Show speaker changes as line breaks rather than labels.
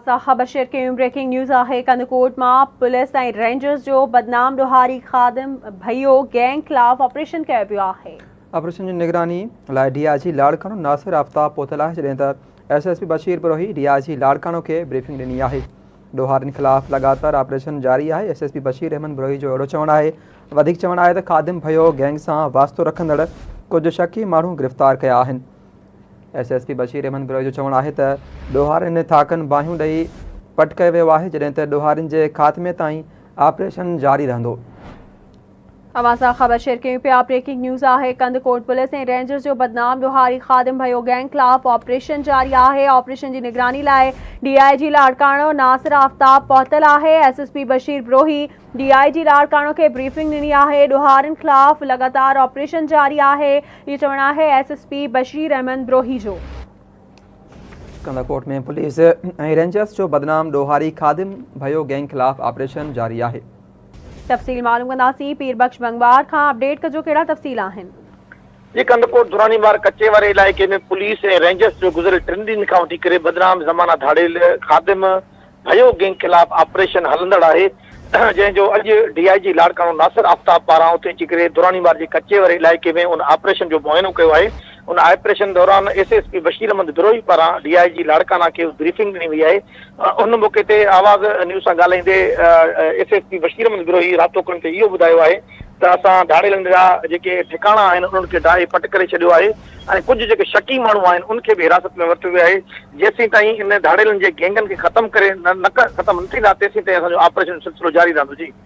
سان خبر شيئر ڪيون بريڪنگ نيوز آهي ڪنڌڪوٽ مان پوليس ۽ رينجرز جو بدنام ڏوهاري خادم ڀيو گينگ خلاف آپريشن ڪيو ويو آهي.
آپريشن جي نگراني لاء ڊي I جي لاڙڪاڻو ناصر آفتاب پهتل آهي جڏهن ته S S P Bashir Brohi D I G Larkana کي بريفنگ ڏني آهي. ڏوهارين خلاف لڳاتار آپريشن جاري آهي S S P Bashir Ahmed Brohi جو اهڙو چوڻ آهي. وڌيڪ چوڻ آهي ته خادم ڀيو گينگ سان واسطو رکندڙ ڪجهه شڪي ماڻهو گرفتار ڪيا آهن. S S P Bashir Ahmed Brohi جو چوڻ آهي ته ڏوهارين ٿاڪن باهيون ڏئي پٽ ڪيو ويو آهي جڏهن ته ڏوهارين جي خاتمي تائين آپريشن جاري رهندو.
اوهان سان خبر شيئر ڪيون پيا بريڪنگ نيوز آهي ڪنڌڪوٽ پوليس ۽ رينجرز جو بدنام ڏوهاري خادم ڀيو گينگ خلاف آپريشن جاري آهي آپريشن جي نگراني لاء ڊي I جي لاڙڪاڻو ناصر آفتاب پهتل آهي S S P Bashir Brohi D I G Larkana کي بريفنگ ڏني آهي، ڏوهارين خلاف لڳاتار آپريشن جاري آهي، اهو چوڻ آهي S S P Bashir Ahmed Brohi جو.
ڪنڌڪوٽ ۾ پوليس ۽ رينجرز جو بدنام ڏوهاري خادم ڀيو گينگ خلاف آپريشن جاري آهي.
تفصيل معلوم ڪنداسين پير بخش بنگوار کان اپڊيٽ ڪجو ڪهڙا تفصيل آهن.
جي ڪنڌڪوٽ دراني مار ڪچي واري علائقي ۾ پوليس ۽ رينجرز جو گذريل ٽن ڏينهن کان وٺي ڪري بدنام زمانه ڌاڙيل خادم ڀيو گينگ خلاف آپريشن هلندڙ آهي جنهن جو اڄ ڊي I جي لاڙڪاڻو ناصر آفتاب پاران اتي اچي ڪري دراني مار جي ڪچي واري علائقي ۾ ان آپريشن جو معائنو ڪيو آهي ان آپريشن دوران S S P Bashir Ahmed Brohi پاران ڊي I جي لاڙڪاڻا کي بريفنگ ڏني وئي آهي ان موقعي تي آواز نيوز سان ڳالهائيندي S S P Bashir Ahmed Brohi رابطو ڪرڻ تي اهو ٻڌايو آهي ته اسان ڌاڙيلن جا جيڪي ٺڪاڻا آهن انهن کي ڊاهي پٽ ڪري ڇڏيو آهي ۽ ڪجهه جيڪي شڪي ماڻهو آهن ان کي به حراست ۾ ورتو ويو آهي جيسين تائين ان ڌاڙيلن جي گينگن کي ختم ڪري نه ختم نه ٿيندا تيسين تائين اسان جو آپريشن جو سلسلو جاري رهندو جي.